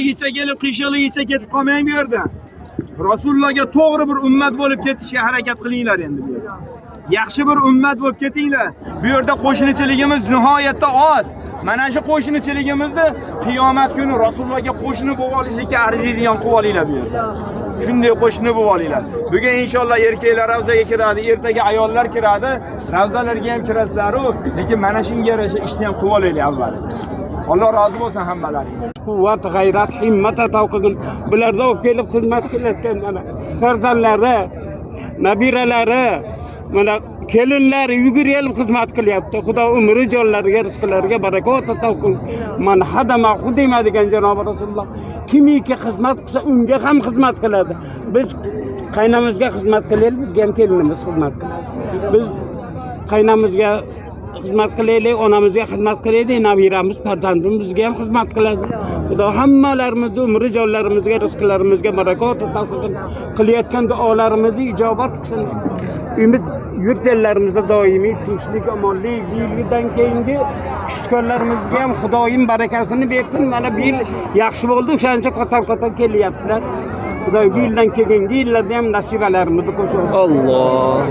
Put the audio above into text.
To'g'riligicha kelib, qiyshiqligicha ketib qolmang bu yerdan. Rasulullohga to'g'ri bir ummat bo'lib ketishga harakat qilinglar endi bu yerda. Yaxshi bir ummat bo'lib ketinglar. Bu yerda qo'shnichiligimiz nihoyatda oz. Mana shu qo'shnichiligimizni qiyomat kuni Rasulullohga qo'shni bo'lib olishlikka arziydigan qilib olinglar bu yerda. Shunday qo'shni bo'lib olinglar. Bugun inshaalloh erkaklar ravzaga kiradi, ertaga ayollar kiradi, ravzalarga ham kirasizlar-u, lekin mana shunga yarasha ishni ham qilib olaylik avval. Alloh rozi bo'lsin hammalaringizdan. Quvvat, g'ayrat, himmat ato qilgin. Bularda olib kelib xizmat qilayotgan mana farzandlari, nabiralari, mana kelinlari yugurib xizmat qilyapti. Xudo umri jonlariga, rizqlariga barakot ato qilsin. Man hadama xudima degan janobi Rasululloh. Kimiki xizmat qilsa, unga ham xizmat qiladi. Biz qaynamizga xizmat qilaylik, bizga ham kelinimiz xizmat qiladi. Biz qaynamizga xizmat qilaylik, onamizga xizmat qilaylik, nabiramiz, farzandimiz bizga ham xizmat qiladi. Xudo hammalarimizni umri jonlarimizga, rizqlarimizga barakot ato qilsin. Qilayotgan duolarimizni ijobat qilsin. Umid yurt ellarimizda doimiy tinchlik, omonlik, bu yildan keyingi kishtkorlarimizga ham Xudoyim barakasini bersin. Mana bu yil yaxshi bo'ldi, o'shancha qator-qator kelyaptilar. Xudoy bu yildan keyingi yillarda ham nasibalarimizni qo'shsin. Alloh.